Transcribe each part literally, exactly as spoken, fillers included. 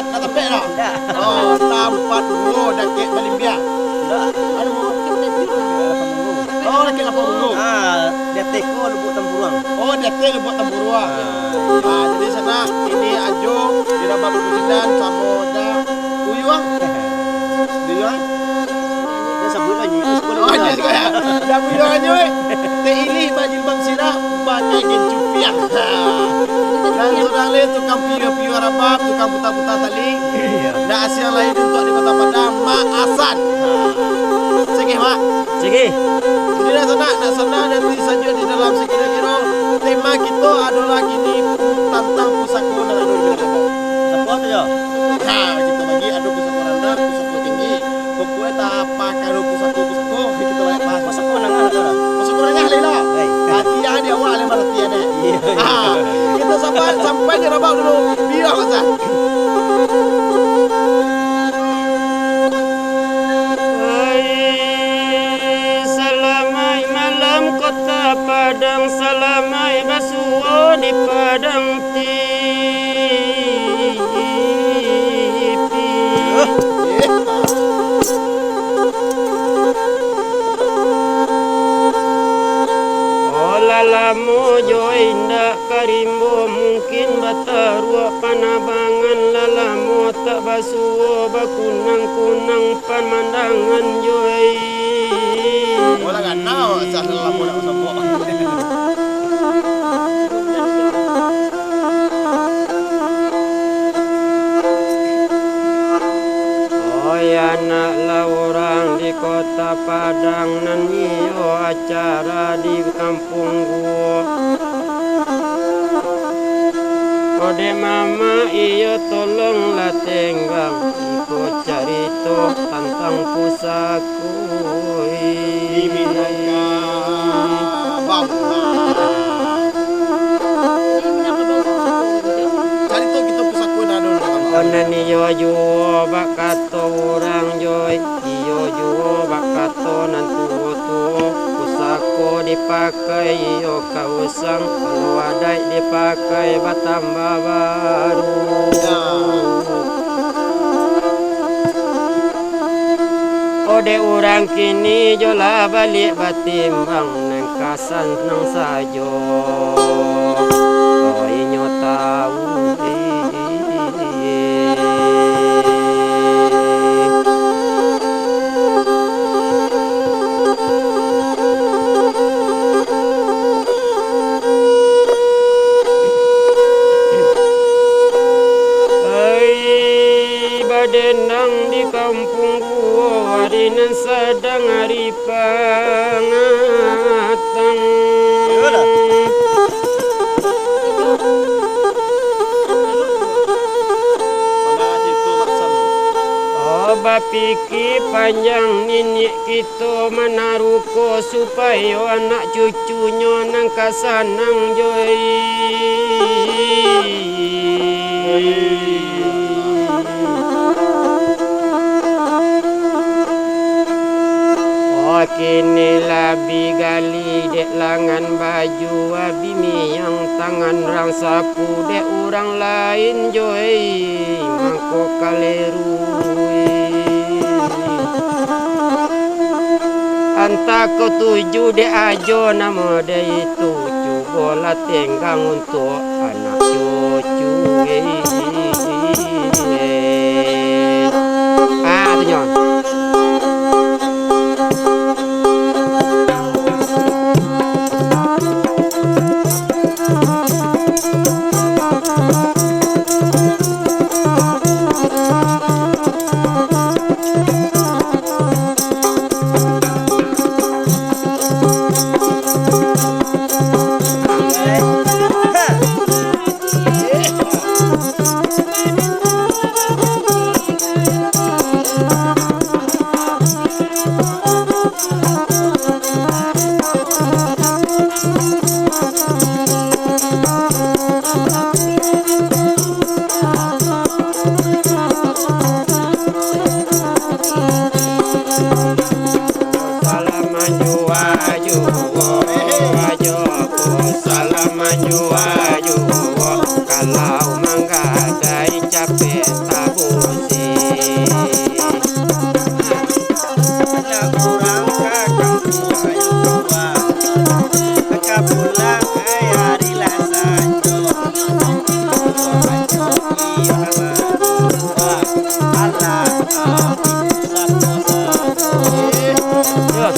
Nak tapek dah? Ndak. Oh, tampat gua dakek Balimbiang. Ndak. Anu. Dakek lapan puluh. Oh, dakek lapan puluh. Ah, di ateh ko Lubuk Tampuruang. Oh, di ateh Lubuk Tampuruang. Ah. Ah, jadi sanak, kini Ajo di Rabak Kucilan samo Jo Uyuang. Uyuang. Dah sabuik lah, Nyi. Sekolah Oh, dah. Dia sekolah. Dah Uyuang, Nyi. Teh Ilih bajilbab sirah, pakai gincu piang. Dan surang lai tukang piua-piua rabab, tukang puta-puta tali. Iya. Ndak asiang lai untuak di Kota Padang, Mak Hasan. Sagih, Mak. Sagih. Jadi, dah sanak, nak sanang dan ti sajo di dalam sakiro-kiro. Tema kito adolah kini tantang pusako nan ado di Minangkabau. Sapa tu, yo? Ha, kito bagi ado pusako randah, pusako tinggi. Pokoknyo tapakaro pusako-pusako, kito baliak bahas. Pusako nangah lah, Saudara. Pusako nangah lah, lah. Hei. Latihan di awak lah, latihan, eh. Iya, iya. Ha, kito sampai, sampai di Rabak dulu. Biar masa. Hai, salamaik malam Kota Padang, salamaik basuo di Padang Tipi. Oh, lah lamo jo indak ka rimbo, mungkin bataruak panabangan, lah lamo tak basuo, bakunang-kunang pamandangan, joi. Oh, lah ganal, sah lah lamo nak basopok. Oi, anak lah urang di Kota Padang, nan iyo acara di kampuang guo. Ode mamak iyo, tolonglah tenggang iko carito tantang pusako. Di Minangkabau. Carito kito pusako nan ado di Minangkabau. Nan iyo juo bakato urang, joi, iyo juo bakato nan tuo-tuo, pusako dipakai iyo ka usang, kalau adaik dipakai batambah baru. Ode urang kini jo lah baliak batimbang, nan ka sanang sajo inyo tau. Ai, badenang di kampuang guo, ari nan sadang ari pangatang. Oh, bapikir panjang niniak kito manaruko, supayo anak cucunyo nan ka sanang, joi. Oh, kini lah bi gali dek langan baju, abi miang tangan rang sapu dek urang lain, joi, mangko kaleru. Antah katuju dek Ajo namo dek itu, cubolah tenggang untuak anak cucu. Ah, tu nyo. Salam manjua juo, ajo ko salam manjua juo. Kalau Au manggadai capek tabusi. Anak urang ka kampuang ayo tuah, ka pulang ai ari lah sanjo. Alah, abih satu-satu. Yo.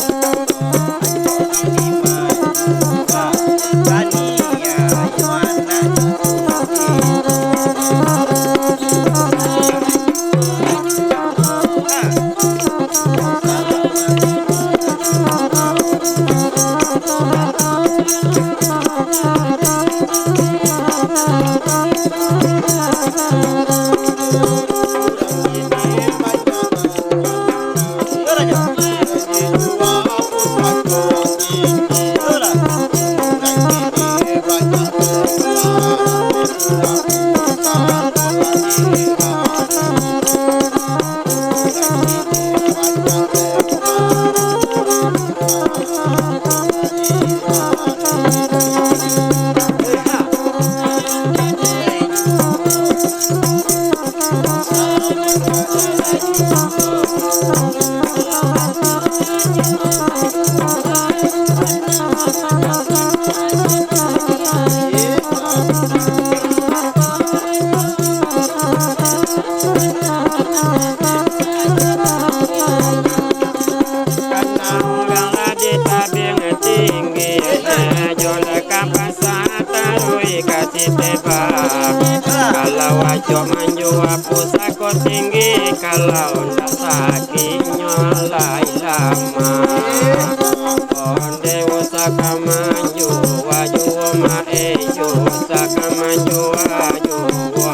Karano urang lah di tabing tinggi, jo lakang pasa taruih ka siteba. Kalau acok manjua pusako tinggi, kalau ndak sakik nyo lai lama. Onde usah ka manjua juo, mak e, usah ka manjua juo.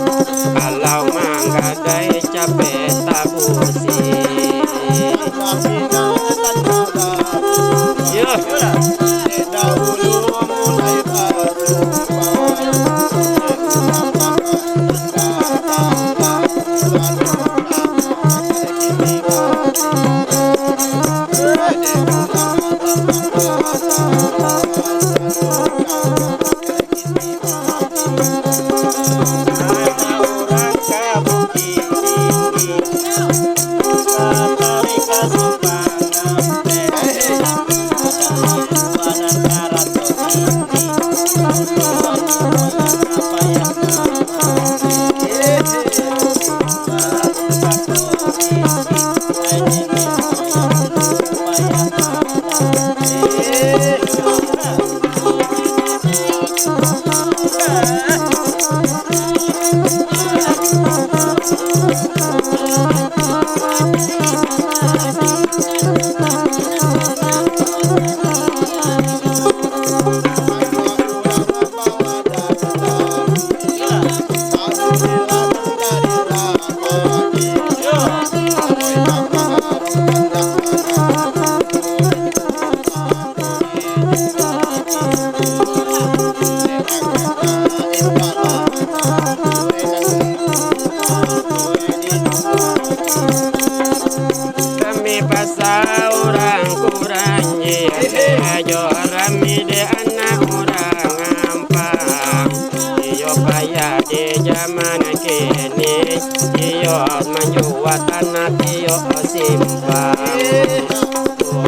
Kalau manggadai capek tabusi. Yo. Rami pasa urang Kuranji, jo rami dek anak urang Ampang. Iyo payah di jaman kini, iyo manjua tanah iyo simpang.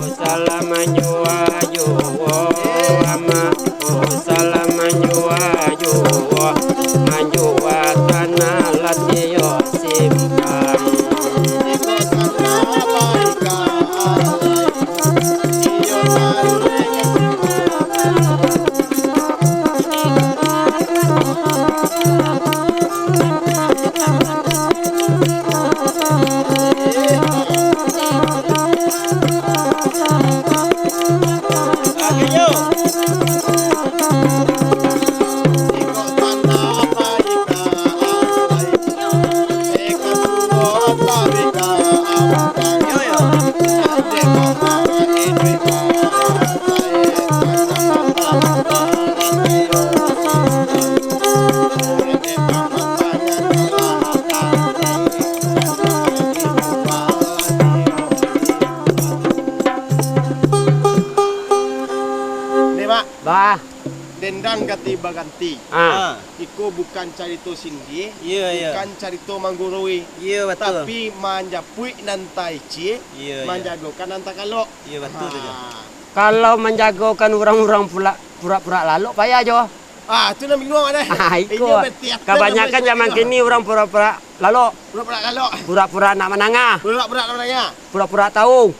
Usahlah manjua juo, amak, usahlah manjua juo, manjua tanah lah iyo simpang. Ni, Mak. Bah. Denda Ang kati baganti. Ah. Iko bukan carito sindia, Iya, iya. bukan carito manggurui, Iya, batul. tapi manjapuik nan taicik, Iya, iya. manjagokan nan takalok. Iya, batul tu, Jo. Ah. Kalau manjagokan urang-urang pula, pura-pura lalok, payah, Jo. Ah, tu nan bingung, deh. Ah, iko. Inyo berarti apa Kabanyakan namanya zaman juga? kini urang pura-pura lalok. Pura-pura lalok. Pura-pura nak manangah. Pura-pura nak manangah. Pura-pura tahu.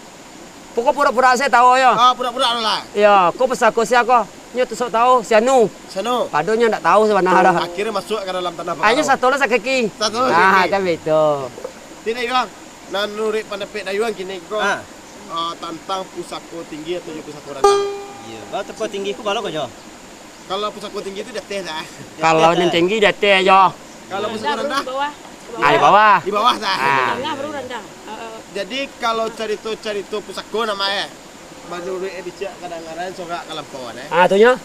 Pokok pura-pura se tahu, yo. Ah, pura-pura lah. Yo, ko pusako sia ko? Nyo tu sok tahu, si Anu. Si Anu. Padonyo ndak tahu sabana dah. Akhirnyo masuk ka dalam tanah Ayo Pakaro. satu lah sakaki. Satu lah Ah, sakaki. kan begitu. Tidak, Yuang. Nah, menurut pandapek Dayuang kini ko, Ah. ah, tantang pusako tinggi atau jo pusako randah. Iya, ba pusako tinggi ko balo ko, Jo? Kalau pusako tinggi tu di ateh dah. Kalau nan tinggi di ateh, Jo. Kalau pusako Randah randah? di bawah. Ah, di bawah. Di bawah dah. Ah. Tangah baru randah. Ah, ah. Jadi, kalau carito-carito pusako namo eh, manuruik eh bicak kadang-kadang sorak kalampauan eh. Ah, tu nyo.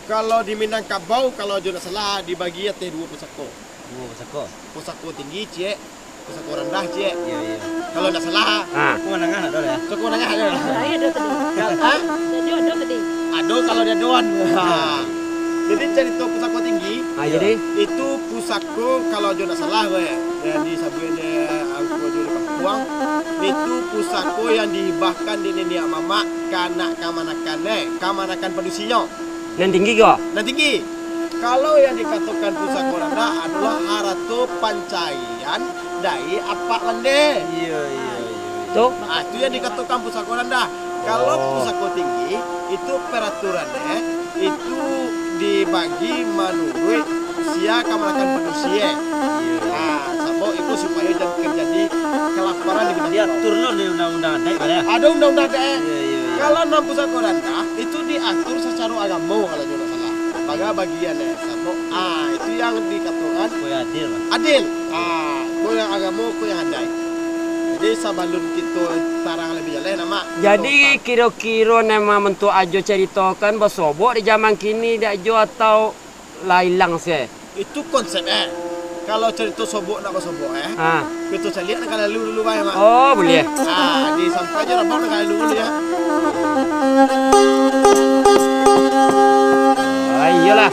Kalau di Minangkabau, kalau jo ndak salah, dibagi ateh duo pusako. Duo pusako. Pusako tinggi, ciek. Pusako randah, ciek. Iya, iya. Kalau ndak salah. Ha. Pusako manangah ado lah. Pusako manangah ado lah. Tadi ado tadi. Ha? Tadi ado tadi. Ado kalau di adoan. Ha. Jadi, carito pusako tinggi, Ha, jadi? itu pusako, kalau jo ndak salah, weh, yang disabuik dek angku jo di kampuang, itu pusako yang dihibahkan dek niniak mamak ka anak kamanakan, eh, kamanakan padusinyo. Nan tinggi ko? Nan tinggi. Kalau yang dikatokan pusako randah adolah harato pancaian dari apak landeh. Iya, iya, iya. Tu? Ah, itu yang dikatokan pusako randah. Kalau Oh. pusako tinggi, itu peraturan, eh, itu dibagi manuruik sia kamanakan padusi, eh. Iya. Ah, sabab itu supayo jan terjadi kelaparan di Minangkabau. Diatur lo di undang-undang adaik, kan, ya? Ada undang-undang adaik, eh. Iya, iya, iya. Kalau nan pusako randah, itu diatur secara agamo, kalau tidak salah. Bagai bagian, eh, sabab, ah, itu yang dikatokan Kue adil. adil. Ah, ko yang agamo, ko yang adaik. Jadi, sabalun kito tarang labiah jaleh, Mak, Jadi, kito kiro-kiro nan Mak Mantuak Ajo caritokan basobok di zaman kini, dak Jo, atau lah ilang se? Itu konsep, eh. Kalau carito sobok nak basobok, eh. Ha. Kito caliak nak ka lalu dulu, bae, Mak. Oh, buliah. Ah, di sampai jo rabak nak ka lalu dulu, ya. Ah, iyolah.